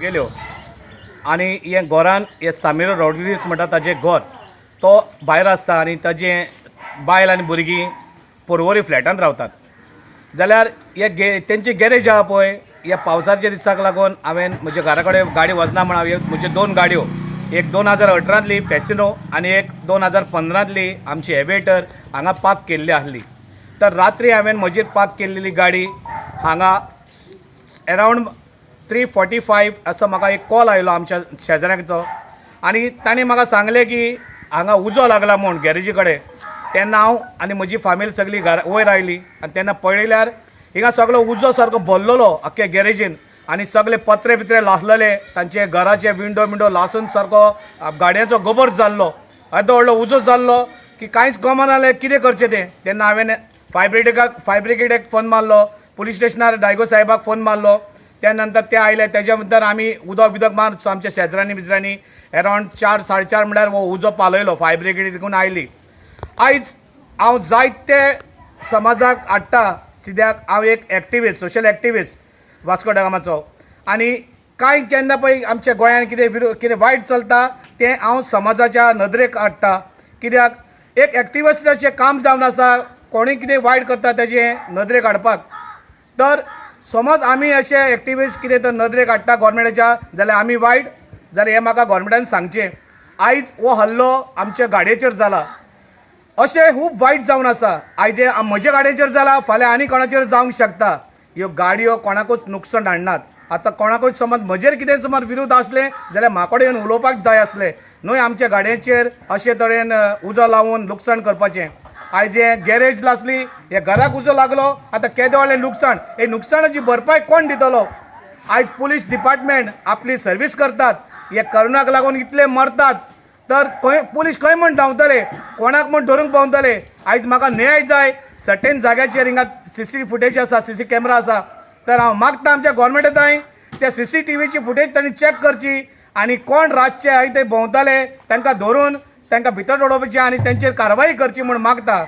गेल्यो आनी हे घरान हे सामिरो रॉड्रिगीस म्हणटा ताजें घर, तो भायर आसता आनी ताजें बायल आनी भुरगीं पोरवरी फ्लॅटान रावतात. जाल्यार हे गे तेंची गॅरेज आहा पळय, ह्या पावसाच्या दिसाक लागून हांवें म्हज्या घरा कडेन गाडी वचना म्हण हांवें म्हज्यो दोन गाडयो, एक 2018तली फॅसिनो आनी एक 2015तली आमची एवेटर हांगा पार्क केल्ली आसली. तर रात्री हांवें म्हजीर पार्क केल्लेली गाडी हांगा अरावंड 3:45 असो म्हाका एक कॉल आयलो आमच्या शेजाऱ्यांचो आनी ताणें म्हाका सांगलें की हांगा उजो लागला म्हूण गॅरेजी कडेन. तेन्ना हांव आनी म्हजी फामील सगळी घरा वयर आयली आनी तेन्ना पळयल्यार हिंगा सगळो उजो सारको भरलेलो अख्खे गॅरेजीन आनी सगळे पत्रे बित्रे लासलेले, तांचे घराचे विंडो विंडो लासून सारको गाडयांचो गोबर जाल्लो. येदो व्हडलो उजो जाल्लो की कांयच कळना जालें कितें करचें तें. तेन्ना हांवें फायर ब्रिगेडाक फोन मारलो, पुलीस स्टेशनार डायगो साहेबाक फोन मारलो. त्या नंतर ते आयले. तेज्या नंतर आमी उदक बिदक मार आमच्या शेजरांनी बिजरांनी अरावंड 4, 4:30 म्हणल्यार हो उजो पालयलो. फायर ब्रिगेड देखून आयली. आयज हांव जायते समाजाक हाडटा, कित्याक हांव एक activist, social activist Vasco da गामाचो आनी कांय केन्ना पळय आमच्या गोंयान कितें कितें वायट चलता तें हांव समाजाच्या नदरेक हाडटा, कित्याक एक एक्टिविस्टाचें काम जावन आसा कोणूय कितें वायट करता तेजें नदरेक हाडपाक. तर समज आमी अशे एक्टिविस्ट कितें तर नदरेक हाडटा गोवोरमेंटाच्या, जाल्यार आमी वायट जाल्यार हें म्हाका गोवोरमेंटान सांगचें. आयज हो हल्लो आमच्या गाडयेचेर जाला, अशें खूब वायट जावन आसा. आयज हें म्हज्या गाडयेचेर जाला, फाल्यां आनी कोणाचेर जावंक शकता. ह्यो गाडयो कोणाकूच नुकसाण हाडनात. आतां कोणाकूच समज म्हजेर कितें समज विरोध आसलें जाल्यार म्हाका कडेन येवन उलोवपाक जाय आसलें, न्हय आमच्या गाडयेचेर अशे तरेन उजो लावन लुकसाण करपाचें. आयज हें गॅरेज लासली, हे घराक उजो लागलो, आतां केदें व्हडलें लुकसाण. हे नुकसाणाची भरपाय कोण दितलो? आयज पुलीस डिपार्टमेंट आपली सर्वीस करतात, हे करोनाक लागून इतले मरतात, तर खंय पुलीस खंय म्हण धांवतले? कोणाक म्हण धरूंक भोंवतले? आयज म्हाका न्याय जाय. सर्टेन जाग्याचेर हिंगा सीसी फुटेज आसा, सीसी कॅमेरा आसा, तर हांव मागता आमच्या गोवोरमेंटा थंय त्या सीसीटीव्हीची फुटेज तांणी चॅक करची आनी कोण रातचे आयज ते भोंवताले तांकां धरून तांकां भितर उडोवपाचे आनी तेंचेर कारवाई करची म्हूण मागता.